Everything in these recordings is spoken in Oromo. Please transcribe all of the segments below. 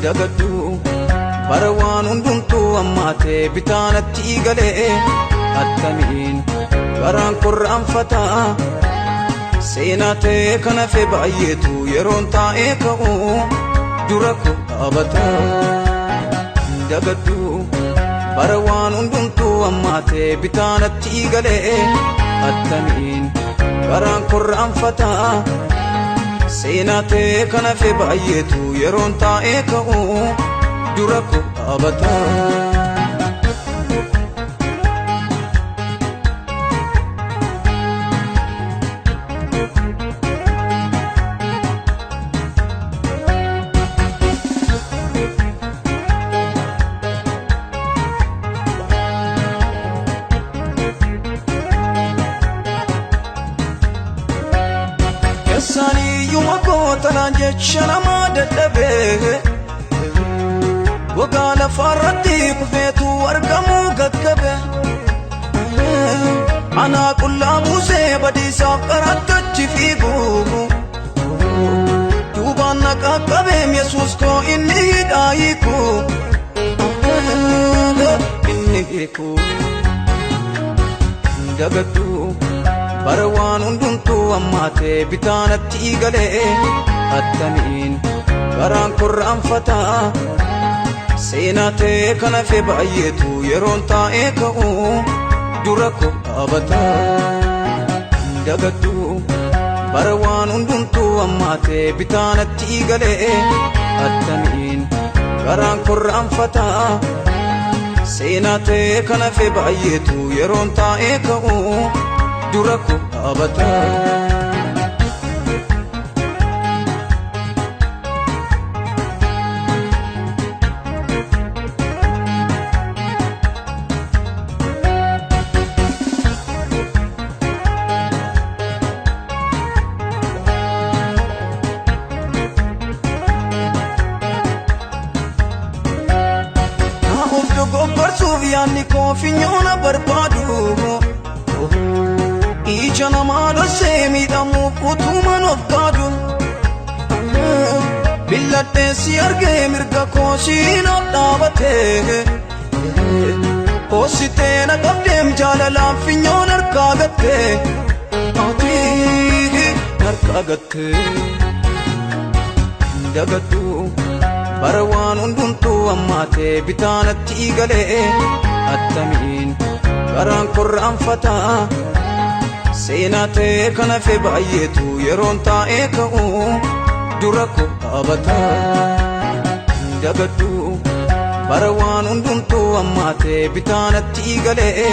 Dagadhu bara waan hundumtuu ammaatee bitaanatti galee attamiin garaan korraanfataa seenaa ta'ee kan hafe baay'eetu yeroon taa'ee ka'u dura koo dhaabataa. Dagadhu bara waan hundumtuu ammaatee bitaanatti galee attamiin garaan korraanfataa seenaa ta'ee kan hafe baay'eetu yeroon taa'ee ka'u dura koo dhaabataa. Keessaniyyuma gootanaan jecha namaa dadhabee gogaa lafaarratti kufeetu argamuu gaggabe. Anaa qullaa buusee badiisaaf qarattachi fiigu. Duubaan na qaqqabeem Yesuus koo inni hidhaa hiiku. Inni hiiku. Dagadhu bara waan hundumtuu ammaatee bitaanatti galee attamiin garaan korraanfataa seenaa ta'ee kan hafe baay'eetu yeroon taa'ee ka'u dura koo dhaabataa. Dagadhu bara waan hundumtuu ammaatee bitaanatti galee attamiin garaan korraanfataa seenaa ta'ee kan hafe baay'eetu yeroon taa'ee ka'u dura koo dhaabataa. Of dogoggorsuuf yaadni koo finyoona barbaadu. Ija namaa dhoksee miidhamuuf utuuman of gaadu. Billadhee si argee mirga koo siin ol dhaabatee. Hoositee na qabdeem jaalalaan finyoon harkaa gattee. Ati harkaa gattee. Dagadhu bara waan hundumtuu ammaatee bitaanatti galee attamiin garaan korraanfataa seenaa ta'ee kan hafe baay'eetu yeroon taa'ee ka'u dura koo dhaabataa. Dagadhu bara waan hundumtuu ammaatee bitaanatti galee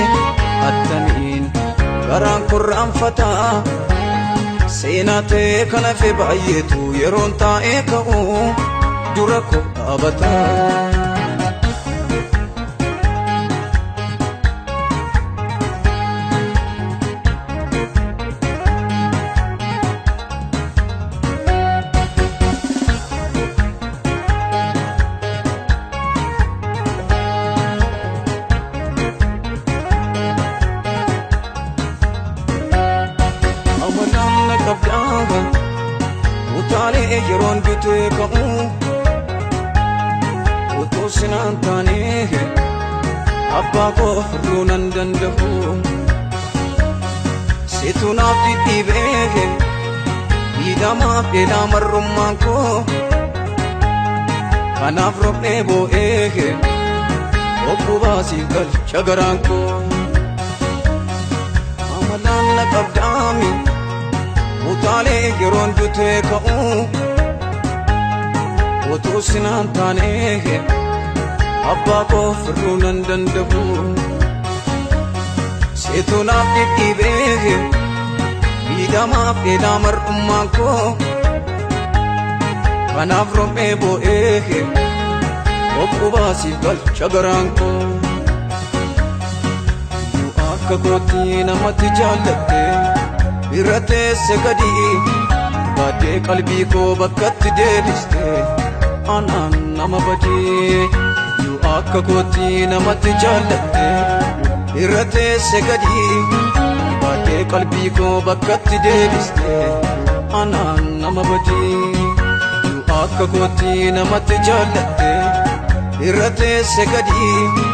attamiin garaan korraanfataa seenaa ta'ee kan hafe baay'eetu yeroon taa'ee ka'u dura koo dhaabataa. Amalaan na qabdaa utaalee yeroon dutee ka'u utuu sinaan taane abbaa koo furuu nan danda'u. Situ naaf dhidhiibee miidhamaaf dheedaa marrummaan koo kanaaf roqnee boo'ee obbo baasiif galcha garaan koo. Amalaan na qabdaami utaalee yeroon dutee ka'u utuu sinaan taane abbaa koo furuu nan danda'u. Situ naaf dhidhiibee miidhamaaf dheedaa mar'ummaan koo kanaaf roqnee boo'ee obbo baasiif galcha garaan koo. Akka kootti namatti jaallatte irra teesse gadi baaddee qalbii koo bakkatti deebiste anaan nama badii. Yoo akka kootti namatti jaallatte irra teesse gadi baaddee qalbii koo bakkatti deebiste anaan nama badii. Yoo Akka kootti namatti jaallatte irra teesse gadi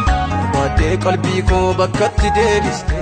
barbaaddee qalbii koo bakkatti deebiste.